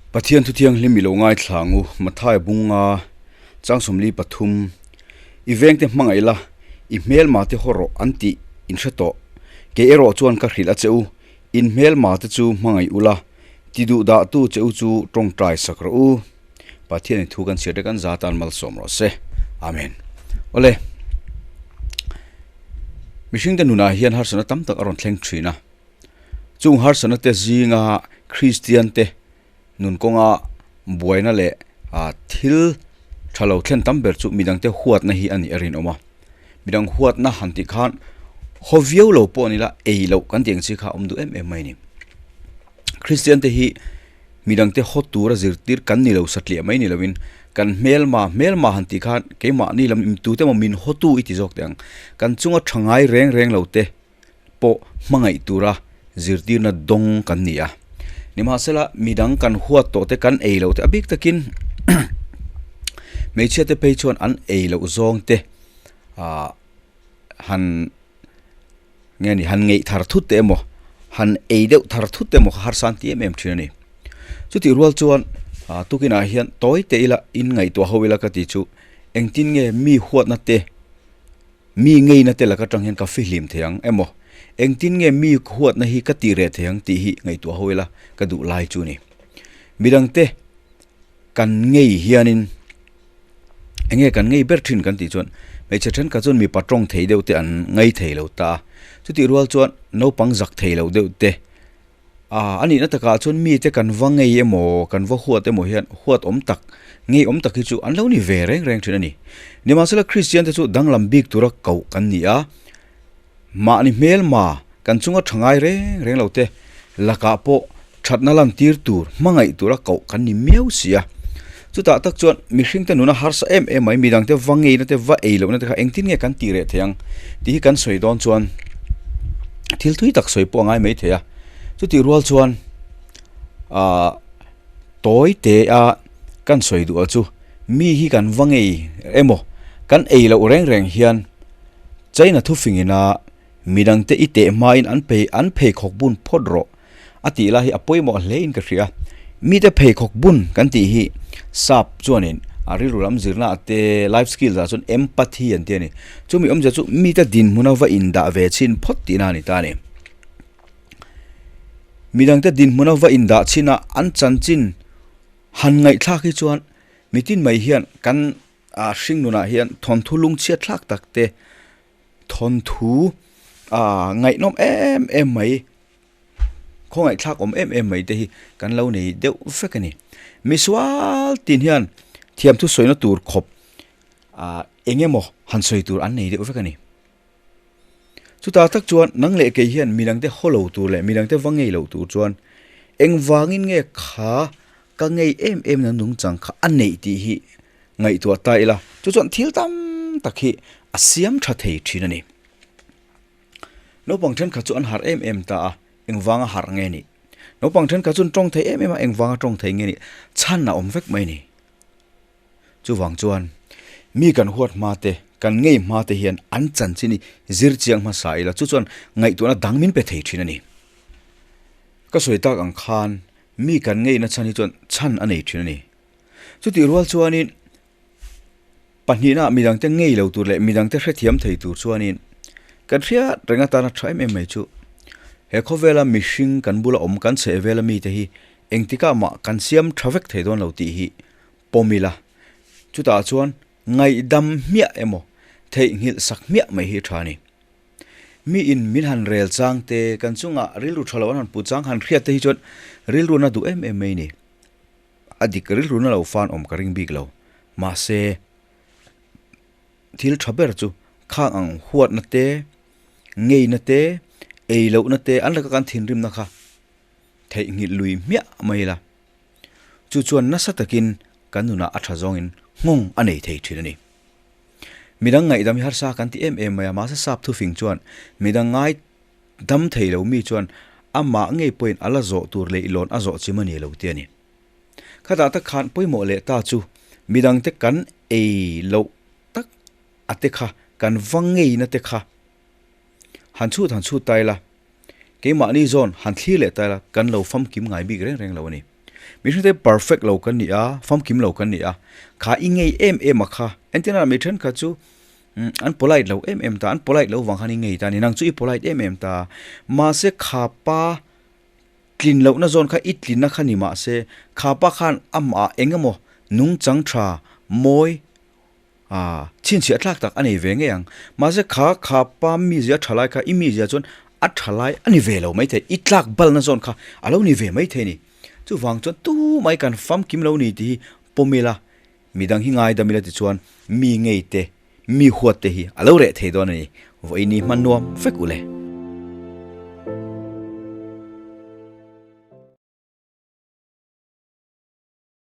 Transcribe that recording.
Pathian thu thianghlim i lo ngaithla ang u, Matthai bunga chang 43, I vengte hmangaih la, i hmelma te haw rawh an tih in hre tawh. Kei erawh chuan ka hrilh a che u, in hmelma te chu hmangaih ula, ti duh dah tu che u chu tawngtai sak rawh u. Pathian in thu kan chhiar te kan za tan malsawm rawh se. Amen. Awle. Mihringte nunah hian harsatna tam tak a rawn thleng thin a. Chung harsatna te zinga Kristian te nun kawnga buaina leh thil tha lo thlen tam ber chu midangte huatna hi a nih a rinawm a. Midang huatna han tih khan haw viau lo pawh a ni la, ei loh kan tih ang chi kha a awm duh em em mai a ni. Kristian te hi midangte haw tura zirtir kan ni lo satliah mai ni lovin kan hmelma hmelma han tih khan keimahni lam tute emaw min hawtu i ti zawk teh ang. Kan chunga tha ngai reng reng lo te pawh hmangaih tura zirtirna dawng kan ni a. Nimahsela midang kan huat tawh te kan ei loh te a bik takin hmeichhia te phei chuan an ei loh zawng te ah han nge ni han ngeih thar thut te emaw han ei deuh thar thut te emaw kha harsa an ti em em thin a ni. Chutih rual chuan ah tukinah hian tawi te ila in ngaihtuah ho ila ka tih chu engtin nge mi huatna te Mi ngeina te lak atang hian ka fihlim thei ang emaw, engtin nge mi huatna hi ka tih reh thei ang tih hi ngaihtuah ho ila ka duh lai chu ni. Midangte kan ngei hianin enge kan ngei ber thin kan tih chuan hmeichhe thenkhat chuan mipa tawng thei deuh te an ngei thei lo ta a, chutih rual chuan naupang zak thei lo deuh te A a nihna takah chuan mite kan va ngei emaw, kan va huat emaw hian huat awm tak, ngei awm tak hi chu an lo ni ve reng reng thin a ni. Nimahsela Kristian te chu danglam bik tura koh kan ni a, mahni hmelma kan chunga tha ngai reng reng lo te lakah pawh thatna lantir tur, hmangaih tura koh kan ni miau si a. Chutah tak chuan mihringte nuna harsa em em mai, midangte va ngeina te, va ei lohna te kha engtin nge kan tih reh thei ang tih hi kan sawi dawn chuan thil thui tak sawi pawh a ngai mai thei a. Chutih rual chuan ah tawi te a kan sawi duh chu mi hi kan va ngei emaw kan ei loh reng reng hian China thufing ina midang te i teh hmain an phei an pheikhawk bun phawt rawh a tih lai hi a pawimawh hle in ka hria. Mite pheikhawk bun kan tih hi sap chuanin a rilru lam zirna ah te life skills ah chuan empathy an ti a ni. Chumi awmzia chu mite dinhmuna va indah ve chhin phawt tihna a ni ta a ni. Midangte dinhmuna va indah chhin a, an chanchin han ngaihthlak hi chuan mitin mai hian kan ah hring nunah hian thawnthu lungchhiat thlak tak te, thawnthu ah ngaihnawm em em mai, khawngaihthlak awm em em mai te hi kan lo nei deuh vek a ni. Misual tin hian thiamthu sawina tur khawp ah eng emaw han sawi tur an nei deuh vek a ni. Chutah tak chuan nang leh kei hian midangte haw lo tur leh midangte va ngei lo tur chuan engvangin nge kha ka ngei em em na nungchang kha a neih tih hi ngaihtuah ta ila chu chuan thil tam tak hi a siam tha thei thin a ni. Naupang thenkhat chu an harh em em ta a, engvanga harh nge nih? Naupang thenkhat chu an tawng thei em em a, engvanga tawng thei nge nih? Chhan a awm vek mai a ni. Chuvang chuan mi kan huat hma te, kan ngei hma te hian an chanchin hi zir chiang hmasa ila chu chuan ngaihtuahna dang min pe thei thin a ni. Ka sawi tak ang khan mi kan ngeina chhan hi chuan chhan a nei thin a ni. Chutih rual chuanin pahnihna midangte ngei lo tur leh midangte hrethiam thei tur chuanin kan hriat reng atana tha em em mai chu he khawvela mihring kan bula awm kan chheh vela mite hi engtikah mah kan siam tha vek thei dawn lo tih hi pawm ila, chutah chuan ngaihdam hmiah emaw theihnghilh sak hmiah mai hi a tha a ni. Mi in min han rel chang te, kan chungah rilru tha lo an han put chang han hriat te hi chuan rilru na duh em em mai a ni. A dik rilru na lo fan awm ka ring bik lo. Mahse, thil tha ber chu khang ang huatna te, ngeina te, ei lohna te an laka kan thinrimna kha theihnghilh lui hmiah mai ila. Chu chuan nasa takin kan nunah a tha zawngin nghawng a nei thei thin a ni. Midang ngaihdam hi harsa kan ti em em mai a, mahse sap thufing chuan midang ngai dam thei lo mi chuan amah ngei pawhin a la zawh tur leh i lawn a zawh chim a ni lo ti a ni. Khatah tak khan pawimawh leh ta chu midangte kan ei loh tak a te kha, kan va ngeina te kha han chhut han chhut ta ila, Keimahni zawn han thlir leh ta ila kan lo famkim ngai bik reng reng lo a ni. Mihring te perfect lo kan ni a, famkim lo kan ni a, kha i ngei em em a kha. Entirna mi thenkhat chu an polite lo em em ta, an polite lo vang khan i ngei ta a ni, nang chu i polite em em ta. Mahse kha pa tlin lohna zawn kha i tlinna kha ni mahse kha pa khan amah eng emaw nungchang tha mawi A, chhinchhiah tlak tak a nei ve ngei ang. Mahse kha kha pa mizia tha lai kha i mizia chuan a tha lai a ni ve lo maithei, i tlak balna zawn kha a lo ni ve maithei a ni. Chuvang chuan tumai kan famkim lo ni tih hi pawm ila, midang hi ngaidam ila tichuan mi ngei te, mi huat te hi a lo reh thei dawn a ni. Vawiin ni hman nuam vek u le.